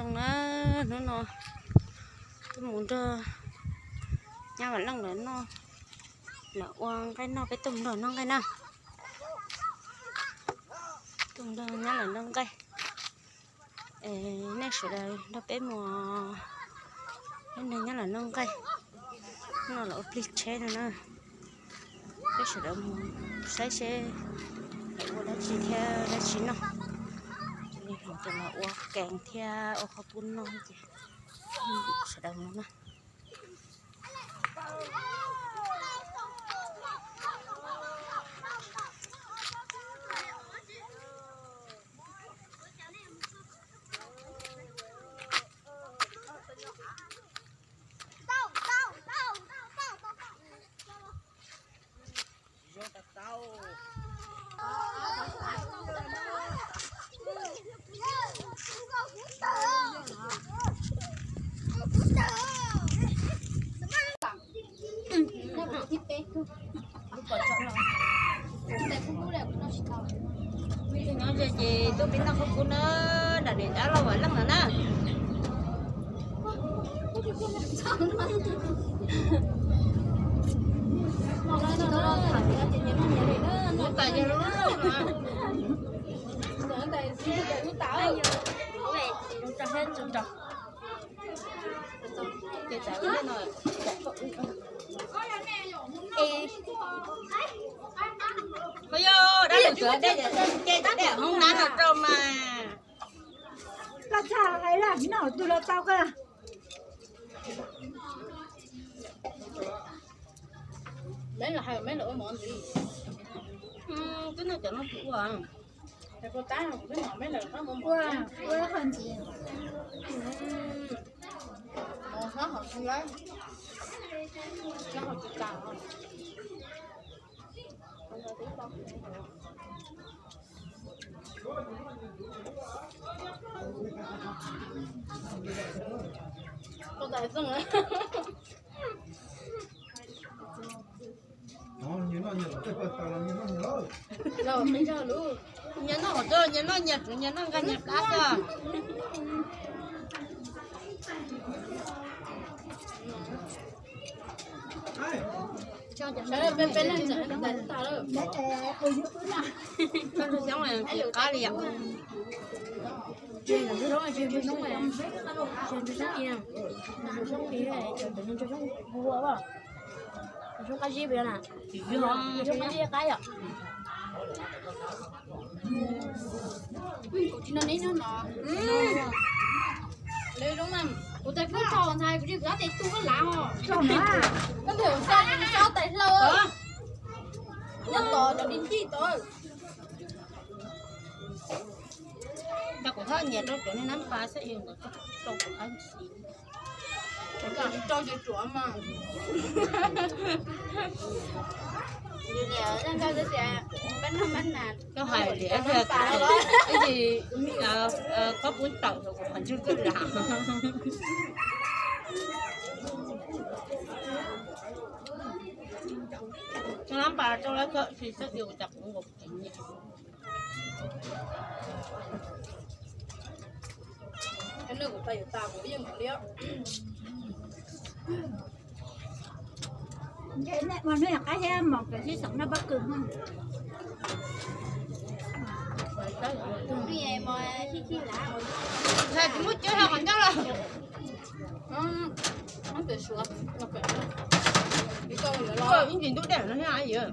Na, hnub no tuaj mus nrog nyab Vam Leej lawv noj, lawv ua nqaij noj, peb tuaj mus nrog noj nqaij na. Tuaj mus nrog nyab lawv noj nqaij. Nej sawv daws nrog peb mus, peb nrog nyab lawv noj nqaij. Hnub no lawv ua plig tsheb no na. Peb sawv daws mus saib seb lawv ua dab tsi thiab dab tsi noj. Ces lawv ua kees thiab ua qhov pub noj ces sawv daws mus na. Nyob ze ces tuaj peb noj qhob kub na, nram niam dab laug Vam Leej lawm na. Mus tas yog lub lub no. Koj yog dab laug Tsuav dej, ces dej hoob nab no rau mas. Koj txhob hais lawm, noj twg los tau koj. Meb los hais meb lawv ua mov ntxiv. Twb noj cov no kuv ua. Ua, ua qhov ntxiv. Mov hlob hauv tsis lawm, hlob hauv tsis tas. Nyias noj hauv txoj, nyias noj nyias tswv, nyias noj nqaij nyias plab xwb. Sawv daws peb leeg ntxawm tas tas lawm. Koj ntsuag xyoob ces qab li yom. Zoo qab zib na. Zoo qab zib qab yom. Kuv tsis noj neb noj no. Lawv zoo na, kuv tais kuj tso ntxhais kuv tsis kuv tab tes tu koj lav os. Koj ntawm sa sa tais hlaw. Nyob tos cov di ncij tod. Tau kuv thaj nyias rau cov niag nab pas xwb, rau kuv qab ntsis. Rau cov ruam mas. Koj hais li ib tsis, koj pub tawm rau kuv qhov ntswg koj lam. Nab pas rau lawv kawm tsis xwb, kuv cas kuv nkaus kuv tsis nyiam. Ntshe nej ua nej qab thiab mos kawg sib xeem noj pob kws. Tsis muaj cawv hais qhov ncauj los. Ib ntsis ntub dej no thiab.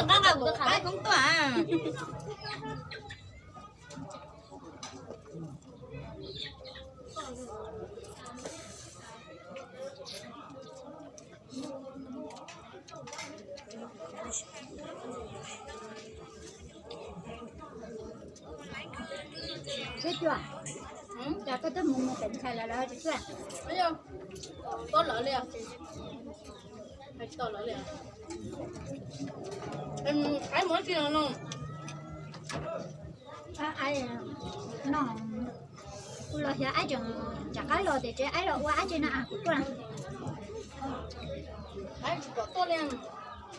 Qab nqa kuv tus qhav laj koob tuaj. Tsis tuaj, cas koj twb mus mus pem ntxhais lawv lawv tsis tuaj. Tuaj lawv li, hais tsis tau lawv li. Aib mus dab tsi no no? Aib no, kuv los xyov aib tseem rov qab los tiam sis aib los ua dab tsi no kuv tuaj. Aib tsis pom tuaj li,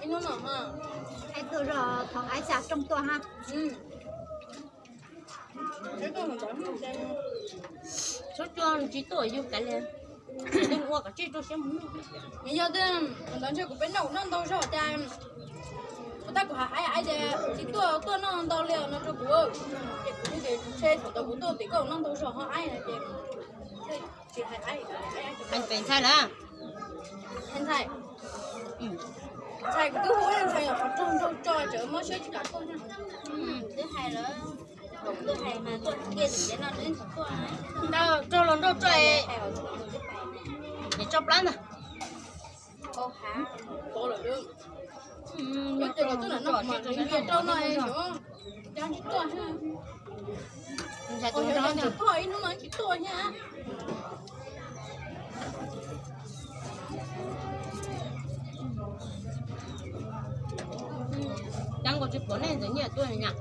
ib hnub no ha. Aib tuaj zog thaum aib xa rooj tuaj ha. Tsuag tsuag tsis tuaj yug kav liam, ua kom tsij rau siab mus noj. Nws yog tej ntawd ntshe kuv peb noj kuv noj ntau zog cas, kuv tab kuv hais aib aib tias tsis tuaj tuaj noj ntau li no rau kuv, ces kuv ntshe thaum ntawd kuv tuaj tim koj noj ntau zog ho aib ces tsis hais aib. Hais pem ntxhais lawm. Ntxhais, ntxhais kuv twb hu ntxhais qhov raug nraug tso tseem mob siab tsis kam tuaj. Twb hais lawm, kuv hais mas tuaj tiag tiag no twb tsis tuaj. Raug los nraug tso es tso plab ntag. Ib hnub no tsis tuaj thiab. Cov nkaus tsis pom nej ntxawm nyiaj tuaj nyam.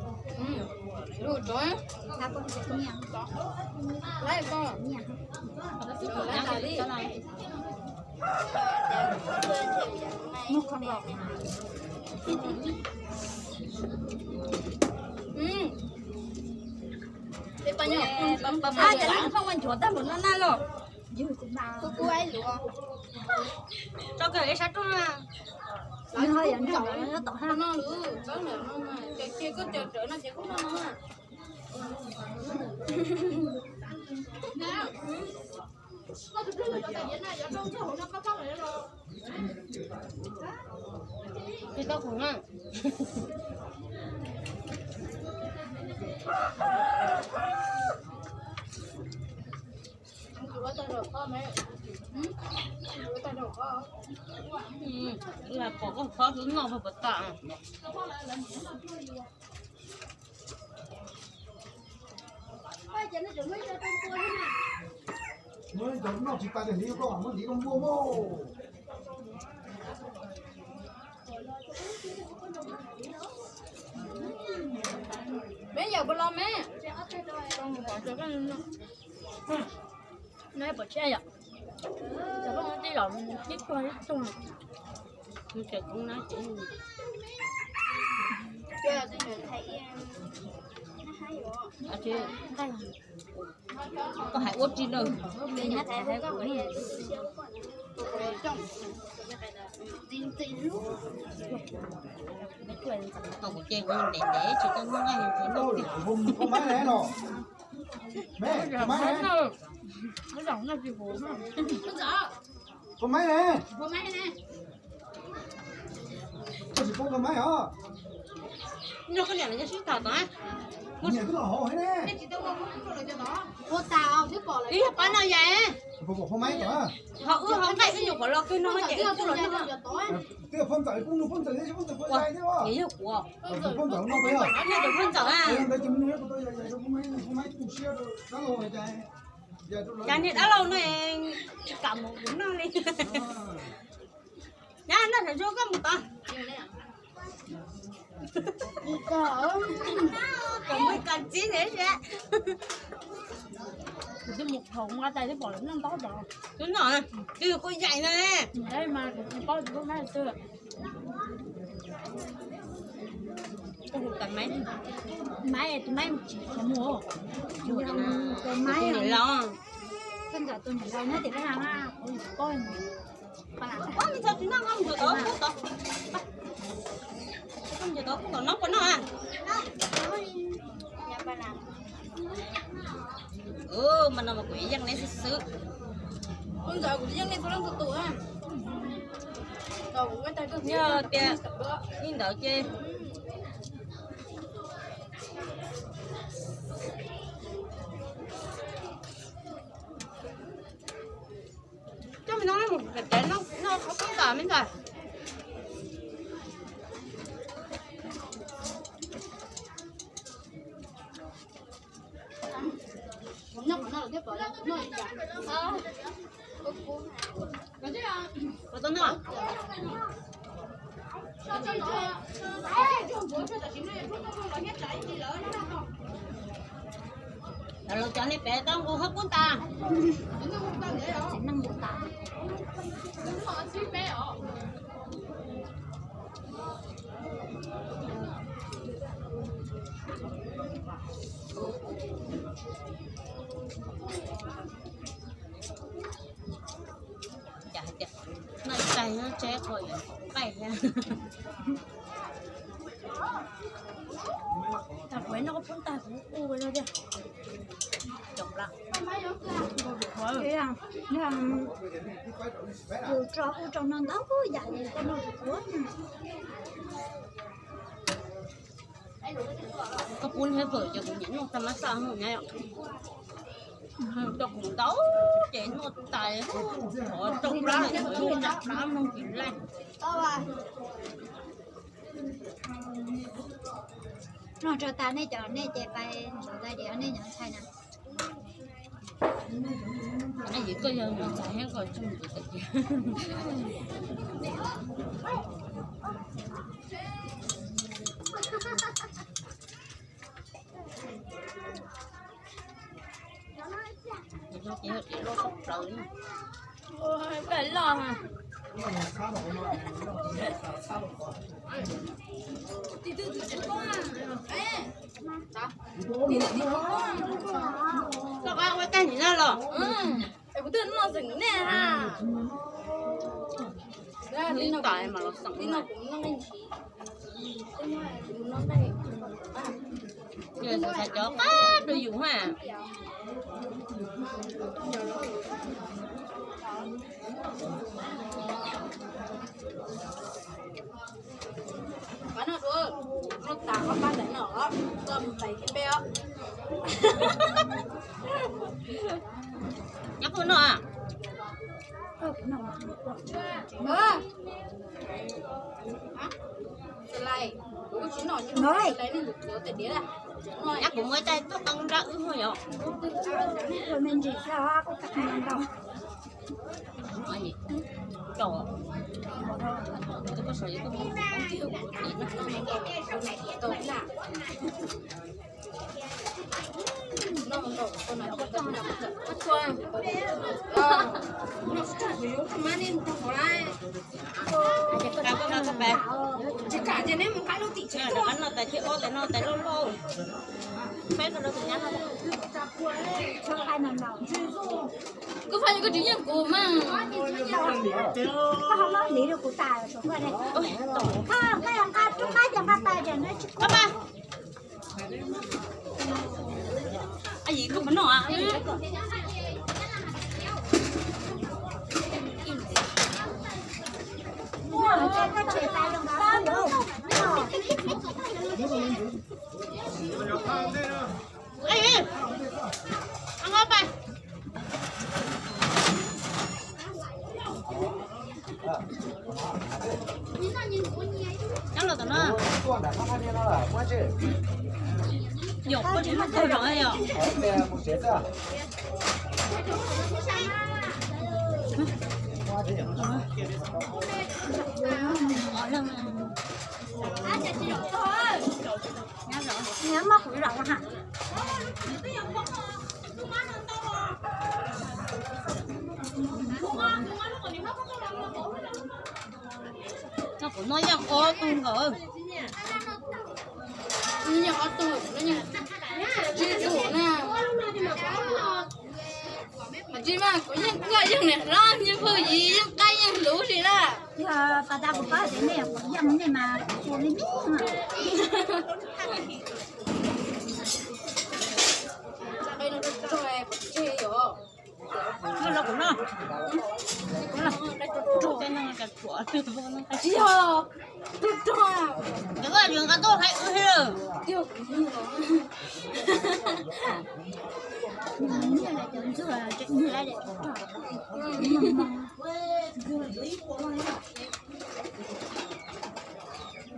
Ces lawv phooj ua nchuav tag npaum no na los. Tso kawg ib sab rooj na. Tom no, ces koj caw rawv no ces koj noj no. Tsis tau khoom na. Pom koj qhov hlub noj puas tas. Muab cov noj tsis tas ces hliv koj, muab hliv koj npua mog. Meb yawm puas los meb? Neb pom tshiab yom? Cov phooj ywg los ib tug ib tug. Koj hais ua tsis lawm. Tau kuv ces ntev ntev tsis tau noj nqaij. Koj maib ne? Koj tsis pom koj maib os? Nrog koj niam los yog sib tham tod. Niam twb los hauv ne. Ib yog pab no yais. Ho wb ho nqaij wb nyuam qhuav los kawg no ces wb tuaj los nrog. Twb yog phauj ntxawm kuj nug phauj ntxawm thiab, phauj ntxawm kuj yais thiab. Yog kuv. Phauj ntxawm no peb os. Ntawd ces mus nug phauj maib tu siab rau dab laug cas. Cas niag dab laug no tsis kam mus kuv noj li. Nyab noj saum zog koj mus tod. Kom mus kom txib ntawd seb. Kuv twb mus thaum ua tais twb pom lawv noj ntaub tod. Twb noj, twb kuj yaim no ne. Mas kuv tsis paub tus maib twg. Maib, tus maib tsis khiav mus. Tus maib los, koj ntawm tus niam laus nyob tim lab na, kuv paub. Ua, tsis noj, noj mus tod, kuv tod. Noj mus tod, kuv tod, noj puas noj a? Mas no mas kuv yeej neb xwb xwb. Yog tias li ntawd ces coj me no mus, noj qhov kub tas me ntag. Los cov nej pem tau nqus hauv kub tas. Tseb qhov yuav nqaij thiab. Tag kuv noj poob tag kuv ua los tiag. Cov plaub. Yus tso ub tso no ntau yam li koj noj kuv. Koj pub neb pawm ces kuv nyiam noj tag mab xaj hnub nyab. Tau kuv ntau ces noj tas, thov rau plab lawm, nram plab mloog tsis laij. Noj tso tas nej cov nej ces pais ntxuav tais diav nej nyob ntshai na. Yog koj yog ntxhais thiab koj tsis ntxuav tais diav. Loj loj. Koj ua tag nim no los? Kuv twb noj xeem nej ha. Li no mas los xeem li no kuv noj nqaij ntsis. Xav cov qab rau yus ha. Qab no dua, noj tas qab pab ntawm no, koj mus tais thiab peb os. Nyab kuv noj. Nyab kuv muab tais tuaj qee nrab wb ho yom. Rov qab noj tais thib ob tais no tais loj loj. Peb rau tus nyab no. Koj faj koj tsis yeej kuv mas. Koj ho muab hliv rau kuv tas. Koj nqa rub qab ces nqa tas ces nws tsis kub. Yim koj puas noj? Nyob los tom no. Yog koj tsis muaj tag zog yom. Nyob moj kuv zom ha. Kuv noj yeej ob tug nkaus. Yeej ob tug, tsib tug na. Tsib mas kuv yeej koj yeej niam hlob yeej phooj ywg yeej qab yeej hlub si na. Yog pas tas kuv paub tias nej kuv yeej nej mas ua li me. Noj los kuv noj. Kuv noj, tsis yog, rog rog. Ntawd yus nqa tuaj hais wb thiab.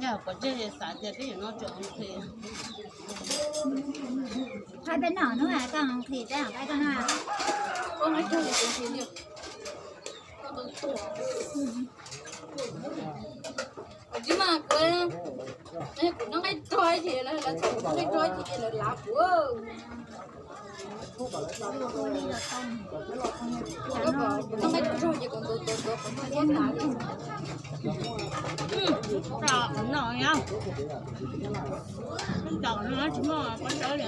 Yog pom tseg xav tias twb yuav noj tso nqhis. Qab peb noj hnub koj nqhis peb noj qab koj noj. Tsis mas kuv, kuv noj nqaij rog ces lawv, lawv txhob noj nqaij rog ces lawv lav kuv. Noj nqaij rog ces kuv ntuav ntuav ntuav kuv noj nqaij rog li. Noj no tsis muaj pob zeb li.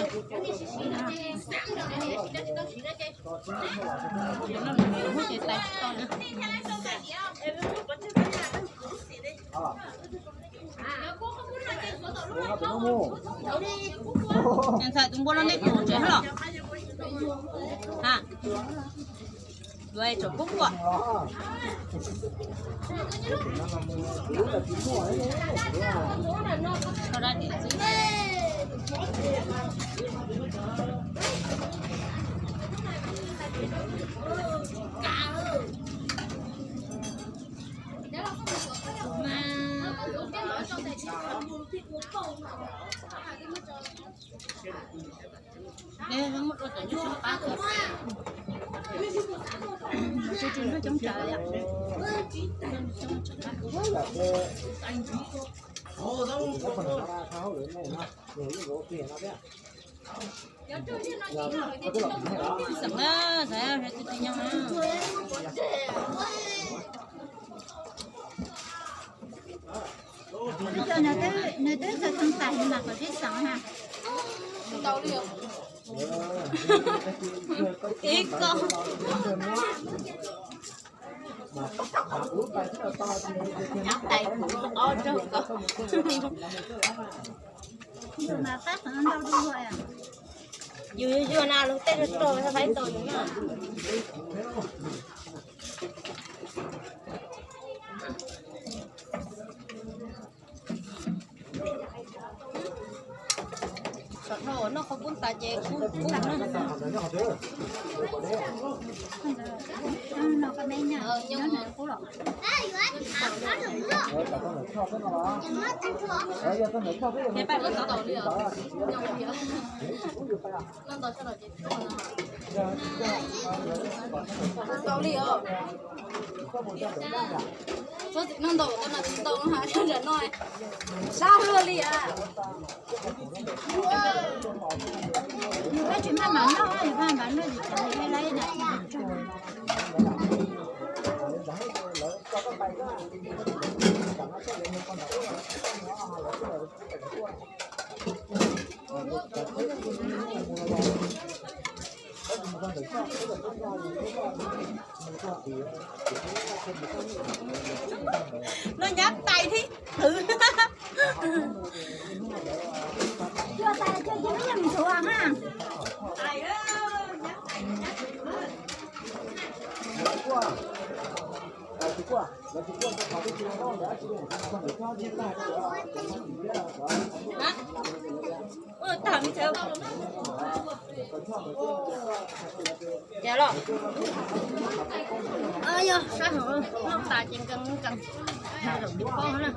Ntxhais tus npua no nej pom ntses los? Yuav tsam pub kuam. Xeem na, xeem na, tus tsis nyob na. Nws twb txog txog tais mas kom sib xeem na. Ib ko. Nyob tais kuv ob rog ko. Mas fab qhov no ntau dua. Yus yuag yuag na, luag tej rog rog faib tau yus na. Saum no noj qhov kub tas ces kub kub na. Tau li os. Txhob txwm noj ntau, tau no tsis tau no, sab luaj li a. Yus koj tsis maj mam noj, yus maj mam noj ces tsam li laib na. Noj nyab tais thiab. Cua tais cua cia ib nyuag ntxhuav ha. Yog los, yog sab hauv noj tas ces nkees nkees, zaum tsis paub na.